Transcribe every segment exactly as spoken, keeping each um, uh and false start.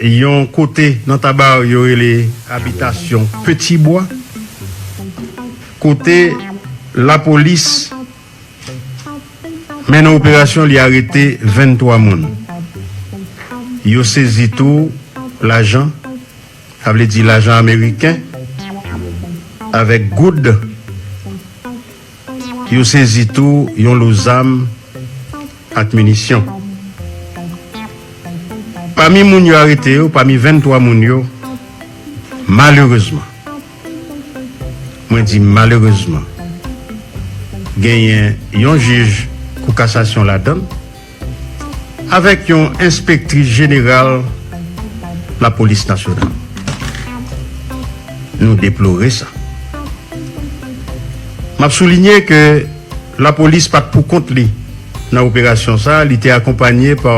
Yon kote nan Taba yo rele abitasyon Petit Bois, kote lapolis mennen operasyon, li arete venntwa moun. Yo sezi tou lajan, sa vle di lajan ameriken, avèk goud. Yo sezi tou yon lo zam ak minisyon. Pami moun yo arete yo, pami venntwa moun yo, malerezman, mwen di malerezman, genyen yon jij kou kasasyon ladan l, avèk yon enspektris jeneral lapolis nasyonal. Nou deplore sa. M ap soulinye ke lapolis pa t pou kont li nan operasyon sa a, li te akonpanye pa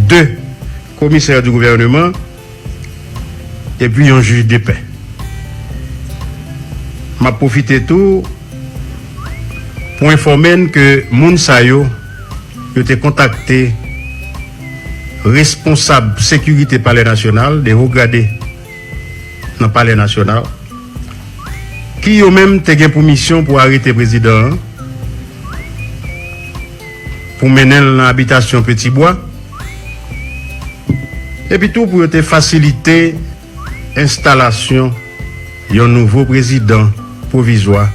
de komisè di gouvèneman epi yon jij de pè. M ap pwofite tou pou enfòme n ke moun sa yo, yo te kontakte responsab sekirite Palè Nasyonal, de wo grade nan Palè Nasyonal, ki yo menm te gen pou misyon pou arete prezidan an, pou mennen l nan abitasyon Petit Bois, epi tou pou yo te fasilite enstalasyon yon nouvo prezidan pwovizwa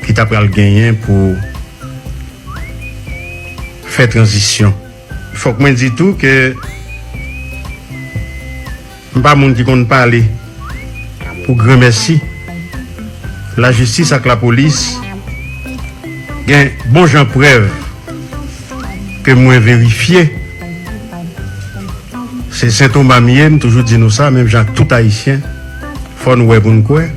ki ta pral genyen pou fè tranzisyon. Fòk mwen di tou ke m pa moun ki konn pale pou granmèsi. Lajistis ak lapolis gen bon jan prèv ke mwen verifye. Se Sen Toma m ye, m toujou di nou sa, menm jan ak tout Ayisyen, fò n wè pou n kwè.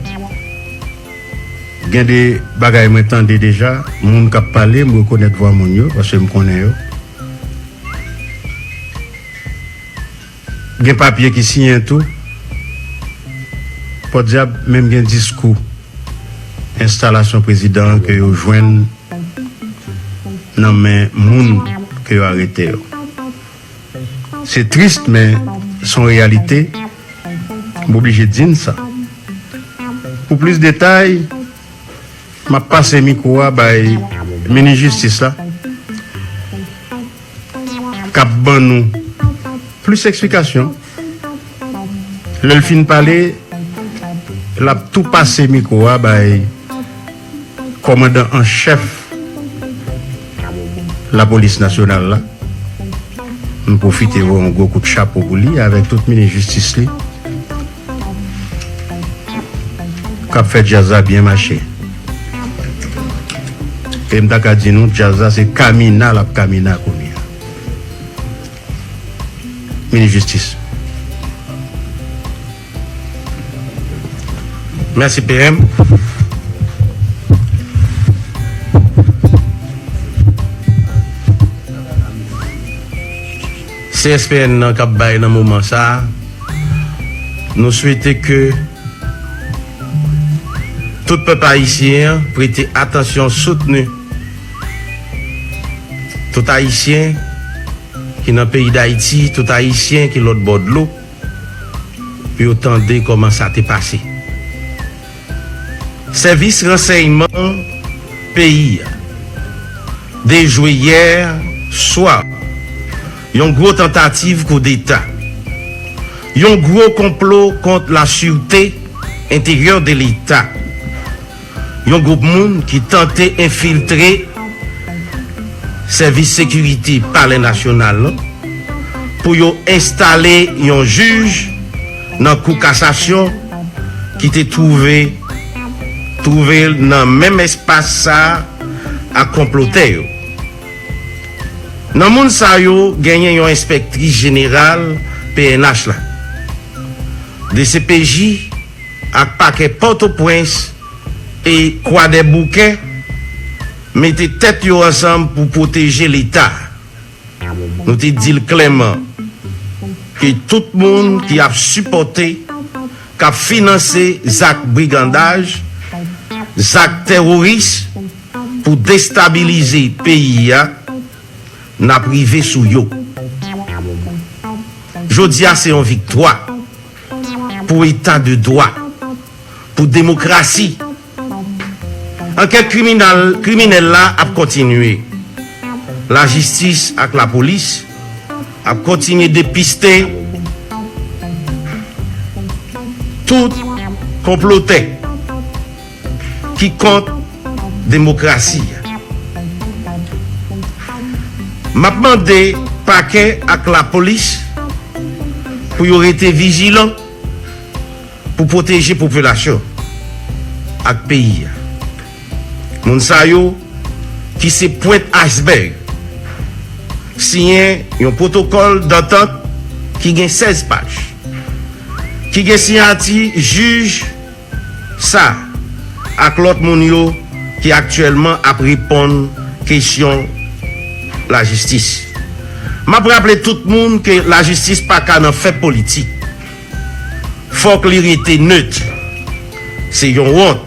Gen de bagay mwen tande deja, moun k ap pale, m rekonèt vwa moun yo, paske m konnen yo. Gen papye ki siyen tou. Pòdyab, menm gen diskou enstalasyon prezidan an ke yo jwenn nan men moun ke yo arete yo. Se tris, men se yon reyalite. M oblije di n sa. Pou plis detay, m ap pase mikwo a bay minis jistis la, k ap ban nou plis eksplikasyon. Lè l fin pale, l ap tou pase mikwo a bay kòmandan an chèf lapolis nasyonal la. M pwofite voye yon gwo kout chapo pou li avèk tout minis jistis li k ap fè djaz la byen mache. E m ta ka di nou, djaz la se kamina l ap kamina kounye a. Minis jistis. Mèsi P M. C S P N nan k ap bay nan moman sa a, nou swete ke tout pèp ayisyen an prete atansyon soutni tout Ayisyen ki nan peyi Dayiti, tout Ayisyen ki lòt bò dlo, pou yo tande kòman sa te pase. Sèvis ransèyman peyi a dejwe yè swa yon gwo tantativ koudeta, yon gwo konplo kont la sûreté intérieure de Leta, yon gwoup moun ki tante enfiltre sèvis sekirite Palè Nasyonal la pou yo enstale yon jij nan Kou Kasasyon ki te twouve, twouve l nan menm espas sa a ak konplotè yo. Nan moun sa yo, genyen yon enspektris jeneral P N H la, D C P J ak pakè Pòtoprens e Kwadèboukè mete tèt yo ansanm pou pwoteje Leta. Nou te di l klèman ke tout moun ki ap sipòte, k ap finanse zak brigandaj, zak tèworis pou destabilize peyi a, n ap rive sou yo. Jodi a se yon viktwa pou eta de dwa, pou demokrasi. Ankèt kriminal, kriminèl la ap kontinye. Lajistis ak lapolis ap kontinye depiste tout konplotè ki kont demokrasi a. M ap mande pakè ak lapolis pou yo rete vijilan pou pwoteje popilasyon ak peyi a. Moun sa yo ki se pwent aysbèg siyen yon pwotokòl dantant ki gen sèz paj, ki gen siyati jij sa ak lòt moun yo ki aktyèlman ap reponn kesyon lajistis. M ap raple tout moun ke lajistis pa ka nan fè politik. Fòk li rete net. Se yon wont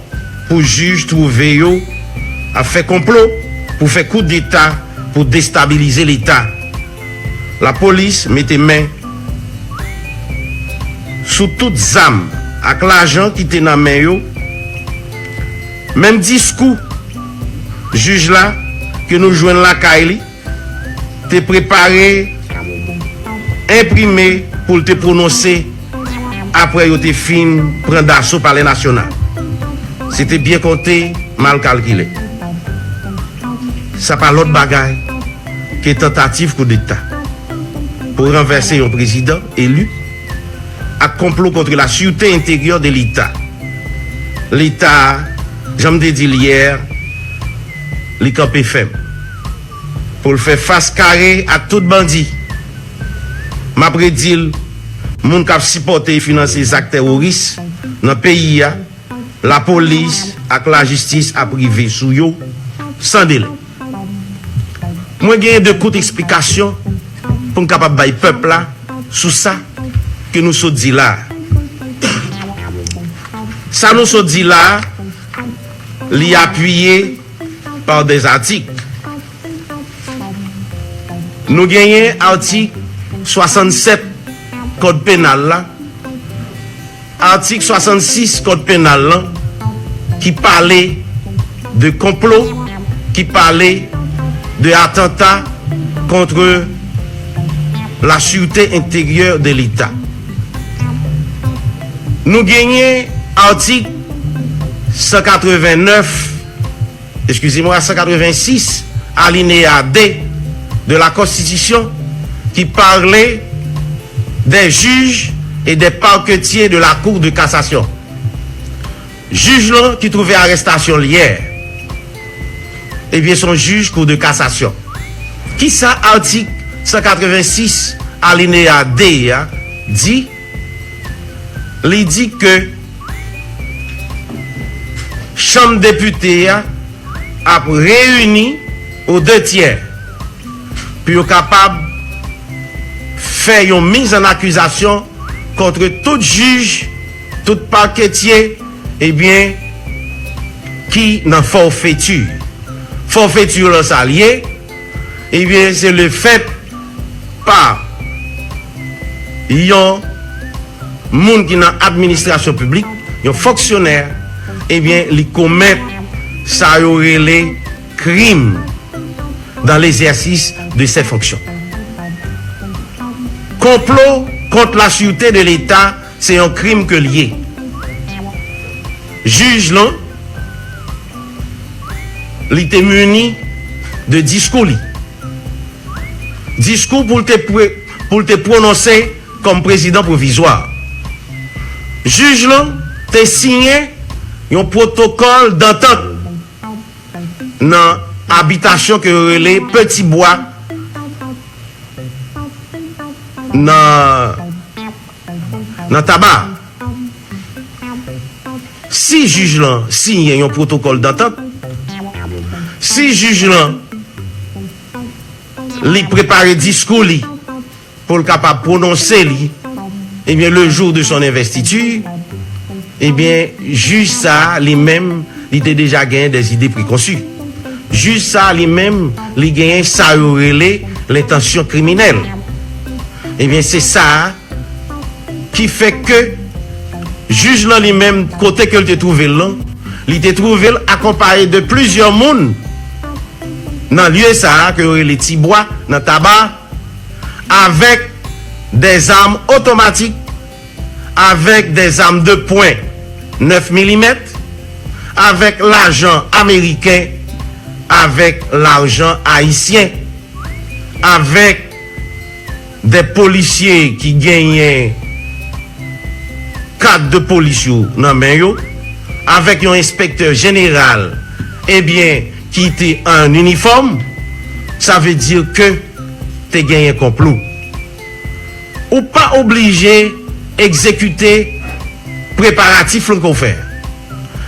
pou jij twouve yo ap fè konplo pou fè koudeta pou destabilize Leta. Lapolis mete men sou tout zam ak lajan ki te nan men yo. Menm diskou jij la ke nou jwenn lakay li te prepare, enprime pou l te pwononse apre yo te fin pran daso Palè Nasyonal. Se te byen konte, mal kalkile. Sa pa lòt bagay ke tantativ koudeta pou ranvèse yon prezidan eli ak konplo contre la sûreté intérieure de l'État. Leta, jan m te di l yè, li kanpe fèm pou l fè fas kare ak tout bandi. M ap redi l, moun k ap sipòte e finanse zak teworis nan peyi a, lapolis ak lajistis ap rive sou yo san delè. Mwen genyen de kout eksplikasyon pou m kapab bay pèp la sou sa ke nou sot di la a. Sa nou sot di la a, li apiye pa de atik. Nou genyen atik swasannsèt Kòd Penal la, atik swasannsis Kòd Penal lan ki pale de konplo, ki pale de atanta contre la sûreté intérieure de l'État. Nou genyen atik san katreven nèf, excusez-moi, san katreven sis, alinéa de de la Constitution qui parlait des juges et des parquetiers de la Cour de cassation. Jij lan ki twouve arestasyon l yè, ebyen, se yon jij Kou de Kasasyon. Kisa atik san katreven sis alinéa de a di? Li di ke Chanm Depite a ap reyini o de tyè pou yo kapab fè yon miz an akizasyon kont tout jij, tout paketye, ebyen, ki nan fòfeti. Fòfeti lan sa l ye, ebyen, se lefèt pa yon moun ki nan administrasyon piblik, yon fonksyonè, ebyen, li komèt sa yo rele krim dans l'exercice de ses fonctions. Konplo kont la sûreté de Leta, se yon krim ke l ye. Jij lan, li te mini de diskou li. Diskou pou l te pre-, pou l te pwononse kòm prezidan pwovizwa. Jij lan te siyen yon pwotokòl dantant nan abitasyon ke yo rele Peti Bwa nan, nan Taba. Si jij lan siyen yon pwotokòl dantant, si jij lan li prepare diskou li pou l kapab pwononse li, ebyen, le jour de son investiture, ebyen, jij sa a, li menm, li te deja genyen des idées préconçues. Jij sa a, li menm, li genyen sa yo rele lentansyon kriminèl. Ebyen, se sa a ki fè ke jij lan li menm, kote ke l te twouve l lan, li te twouve l akonpaye de plizyè moun nan lye sa a ke yo rele Tibwa, nan Taba, avèk dèzam otomatik, avèk dèzam de pwen nèf milimèt, avèk lajan ameriken, avèk lajan ayisyen, avèk de polisye ki genyen kad de polis yo nan men yo, avèk yon enspektè jeneral, ebyen, ki te an inifòm, sa vle di ke te genyen konplo. Ou pa oblije egzekite preparatif lan ke w fè.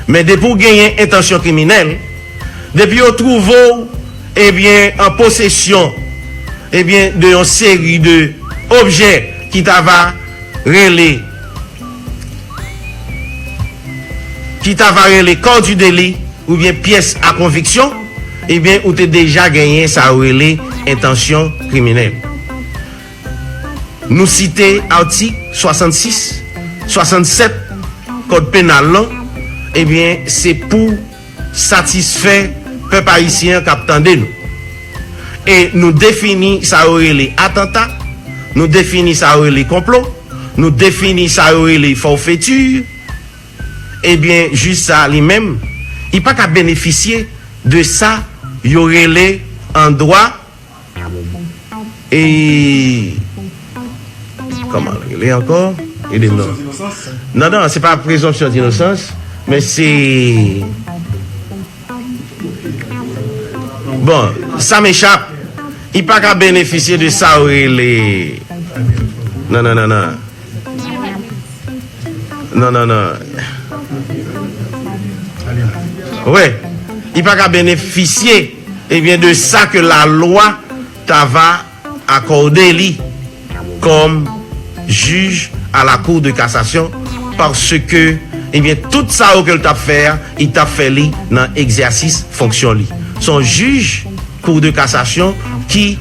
Men depi w genyen entansyon kriminèl, depi yo twouve w, ebyen, an posesyon, ebyen, de yon seri de objè ki ta va rele, ki ta va rele kò di deli oubyen pyès a konviksyon, ebyen, ou te deja genyen sa yo rele entansyon kriminèl. Nou site atik swasannsis, swasannsèt Kòd penal lan, ebyen, se pou satisfè pèp ayisyen an k ap tande nou. E nou defini sa yo rele atanta, nou defini sa yo rele konplo, nou defini sa yo rele fòfeti. Ebyen, jij sa a li menm, li pa ka benefisye de sa yo rele an dwa E kòman l rele ankò? Ede m non. Non, non, se pa prezonpsyon dinosans, men se, bon, sa m echap. Li pa ka benefisye de sa yo rele, non, non, non, non. Non, non, non. Wi, li pa ka benefisye, ebyen, de sa ke lalwa ta va akòde li kòm jij a la Cour de cassation, paske, ebyen, tout sa yo ke l t ap fè a, li t ap fè li nan egzèsis fonksyon li. Se yon jij Cour de cassation ki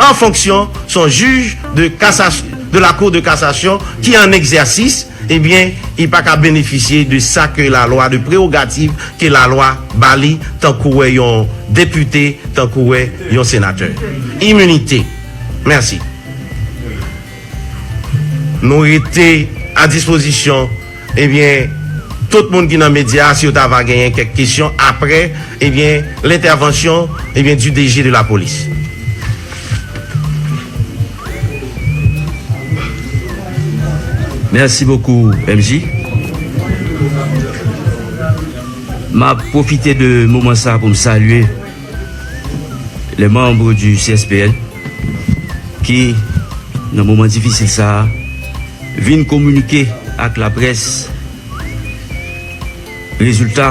an fonksyon, se yon jij de cassation, de la Cour de cassation ki an egzèsis, ebyen, li pa ka benefisye de sa ke lalwa, de prewogativ ke lalwa ba li, tankou wè yon depite, tankou wè yon senatè. Iminite. Mèsi. Nou rete a dispozisyon, ebyen, tout moun ki nan medya, si yo ta va genyen kèk kesyon apre, ebyen, lentèvansyon, ebyen, du D G de la polis. Merci beaucoup, M J. M ap pwofite de moman sa pou m salye les membres du C S P N ki, nan moman difisil sa a, vin kominike ak laprès rezilta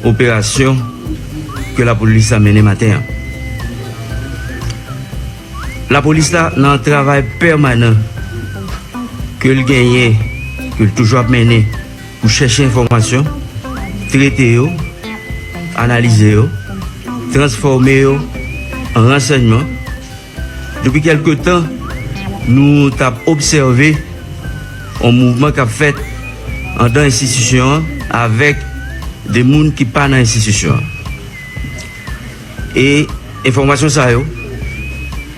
operasyon ke lapolis la mennen maten an. Lapolis la nan travay pèmanan ke l genyen, ke l toujou ap mennen pou chèche enfòmasyon, trete yo, analize yo, transfòme yo an ransèyman. Depi kèlke tan, nou t ap obsève yon mouvman k ap fèt anndan enstitisyon an avèk de moun ki pa nan enstitisyon an. E enfòmasyon sa yo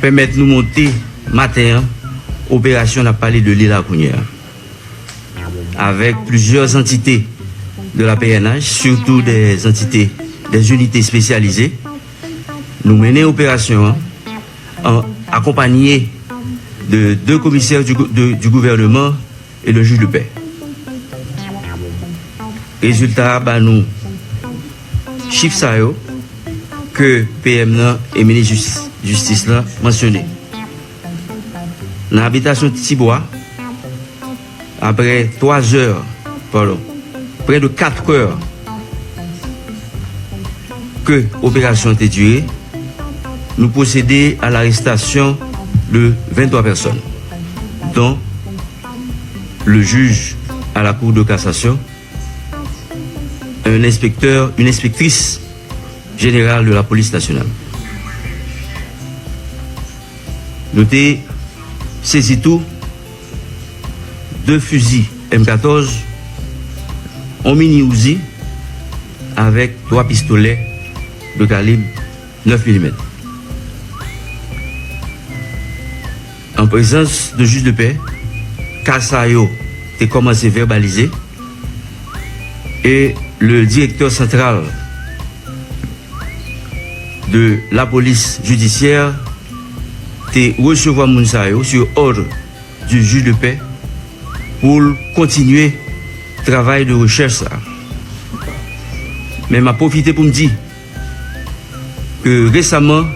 pèmèt nou monte maten an operasyon n ap pale de li la kounye a, avèk plizyè antite de la P N H, sitou des entités, des unités spécialisées. Nou mennen operasyon an an akonpanye de de komisè du, de, du gouvernement et le juge de paix. Rezilta a ba nou chif sa yo ke P M nan e minis jis-, jistis lan mansyone. Nan abitasyon Tibwa, apre twa zè, padon, près de quatre heures ke operasyon an te dire, nou pwosede a larestasyon de venntwa pèsòn, dont le juge à la Cour de cassation, un inspecteur, une inspectrice générale de la police nationale. Nou te sezi tou de fizi M katòz, yon mini Uzi avèk twa pistolè de kalib nèf milimèt. An prezans de jij de pè, ka sa yo te kòmanse vèbalize e le direktè santral de la police judiciaire te resevwa moun sa yo sur ordre du juge de paix pou l kontinye travay de rechèch sa. Men m ap pwofite pou m di ke resaman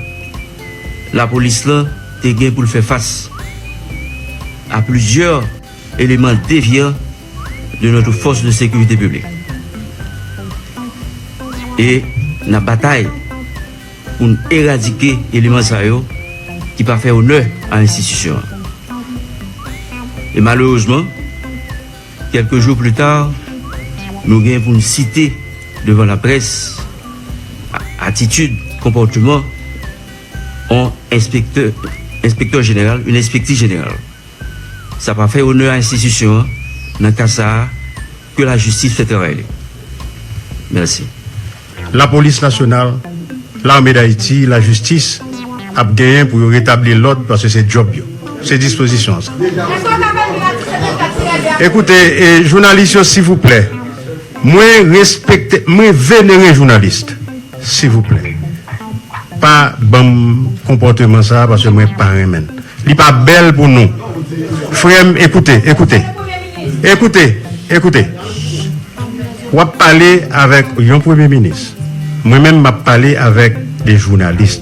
lapolis lan te gen pou l fè fas a plizyè eleman devyan de notre force de sécurité publique. E n ap batay pou n eradike eleman sa yo ki pa fè onè a enstitisyon an. E malerezman, kèlke jou pli ta, nou gen pou n site devan laprès a- atitid, konpòteman yon enspektè, enspektè jeneral, yon enspektè jeneral. Sa pa fè onè a enstitisyon an, nan ka sa a, ke lajistis fè travay li. Mèsi. Lapolis nasyonal, Lame d Ayiti, lajistis ap genyen pou yo retabli lòd paske se djòb yo. Se dispozisyon an sa. Ekoute, e, jounalis yo, silvouplè, mwen respekte, mwen venere jounalis, silvouplè. Pa ban m konpòteman sa a paske mwen pa renmen l. Li pa bèl pou nou. Frè m, ekoute, ekoute. Ekoute, ekoute. W ap pale avèk yon premye minis. Mwen menm, m ap pale avèk de jounalis.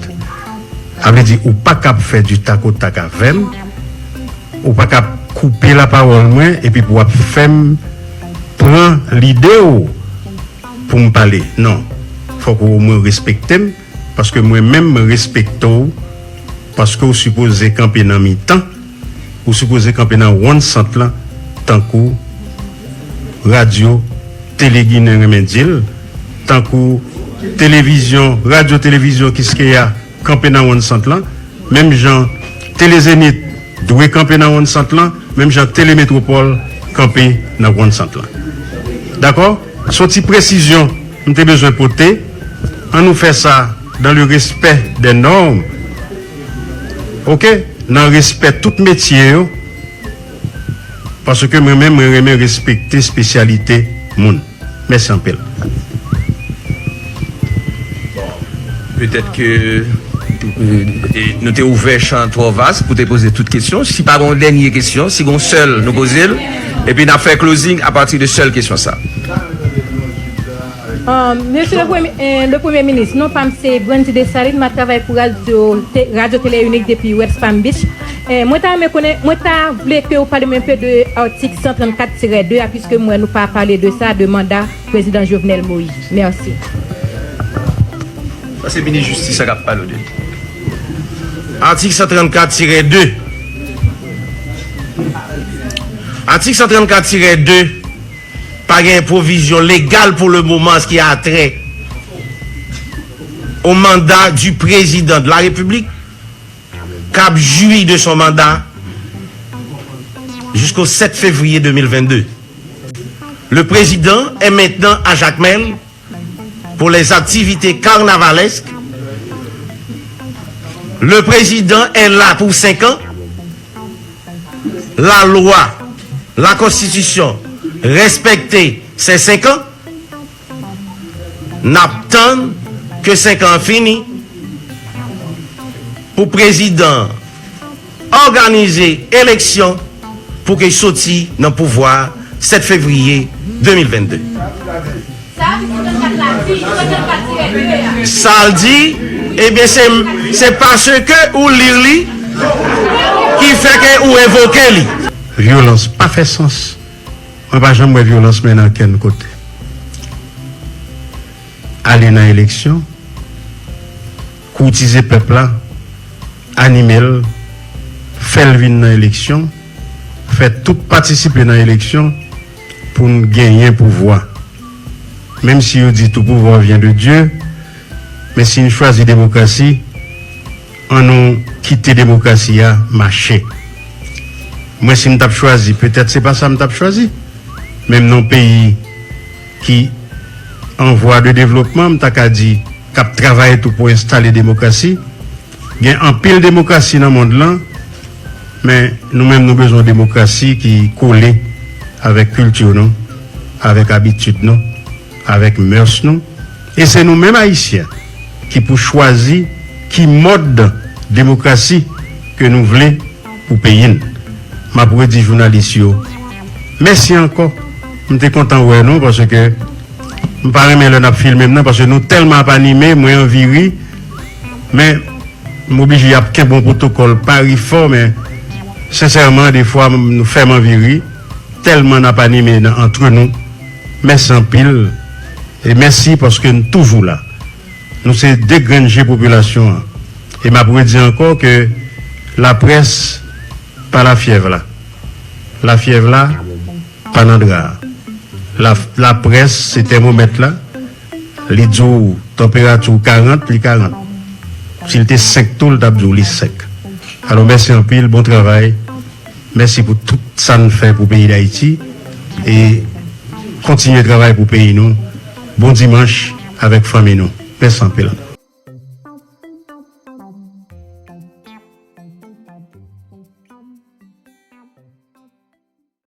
Sa vle di, ou pa kab fè du tac au tac avè m. Ou pa kab koupe lapawòl mwen epi pou w ap fè m pran lide w pou m pale. Non. Fòk ou omwen respekte m, paske mwen menm, mwen respekte w, paske w sipoze kanpe nan mitan, ou sipoze kanpe nan wonn sant lan, tankou radyo Tele Ginen renmen di l, tankou televizyon, radyo televizyon Kiskeya kanpe nan wonn sant lan, menm jan Tele Zenith dwe kanpe nan wonn sant lan, menm jan Tele Metropole kanpe nan wonn sant lan. Dakò? Se yon ti presizyon m te bezwen pote. An nou fè sa dans le respect des normes. Oke? Nan respè tout metye yo. Paske mwen menm, mwen renmen respekte espesyalite moun. Mèsi anpil. Petèt ke, e, nou te ouvè chan twò vas pou te poze tout kesyon. Si pa gen yon dènye kesyon, si gen yon sèl, nou poze l. Epi n ap fè closing apati de sèl kesyon sa. Mesye le Premye, eh, le Premye Minis, non pa m se Brandy Dessalines, m ap travay pou Radyo Te-, Radyo Tele Inik depi West Palm Beach. Eh, mwen ta renmen konnen, mwen ta vle ke w pale m enpe de atik san trannkat tirè de a, piske m wè nou pa pale de sa, de manda Prezidan Jovenel Moïse. Mèsi. Sa se minis jistis la k ap pale w de li. Atik san trannkat tirè de. Atik san trannkat tirè de, pa gen pwovizyon legal pou le moman an ki atè au mandat du président de la République k ap jwi de son mandat jusqu'au sept février deux mille vingt-deux. Le président est maintenant à Jacmel pour les activités carnavalesques. Le président est là pour cinq ans. La loi, la konstitisyon respekte se senk an. N ap tann ke senk an fini pou prezidan òganize eleksyon pou ke soti nan pouvwa sèt fevriye de mil vennde. Sa l di, ebyen, se, se paske ou li li ki fè ke ou evoke li. Vyolans pa fè sans. Mwen pa janm wè vyolans mennen ankenn kote. Ale nan eleksyon, koutize pèp la, anime l, fè l vin nan eleksyon, fè tout patisipe nan eleksyon pou n genyen pouvwa. Menm si yo di tout pouvoir vient de Dieu, men si n chwazi demokrasi, ann nou kite demokrasi a mache. Mwen, si m t ap chwazi, petèt se pa sa m t ap chwazi. Men m nan yon peyi ki an vwa de devlopman, m ta ka di, k ap travay tou pou enstale demokrasi. Gen anpil demokrasi nan mond lan, men nou menm nou bezwen yon demokrasi ki kole avèk kilti nou, avèk abitid nou, avèk mœurs nou. E se nou menm Ayisyen ki pou chwazi ki mòd demokrasi ke nou vle pou peyi n. M ap redi jounalis yo, mèsi ankò. M te kontan wè nou paske m pa renmen lè n ap filme m nan paske nou tèlman ap anime, mwen anvi ri. Men m oblije ap kenbe yon pwotokòl, pa ri fò, men sensèman, defwa nou fè m anvi ri. Tèlman n ap anime nan antre nou. Mèsi anpil. E mèsi paske n toujou la. Nou se de grenn je popilasyon an. E m ap redi ankò ke laprès pa lafyèv la. Lafyèv la pa nan dra a. La, laprès se tèmomèt la. Li di w tanperati w karant, li karant. Si l te senk tou, l t ap di w li senk. Alò, mèsi anpil, bon travay. Mèsi pou tout sa n fè pou peyi Dayiti. E kontinye travay pou peyi nou. Bon dimanch avèk fanmi nou. Mèsi anpil.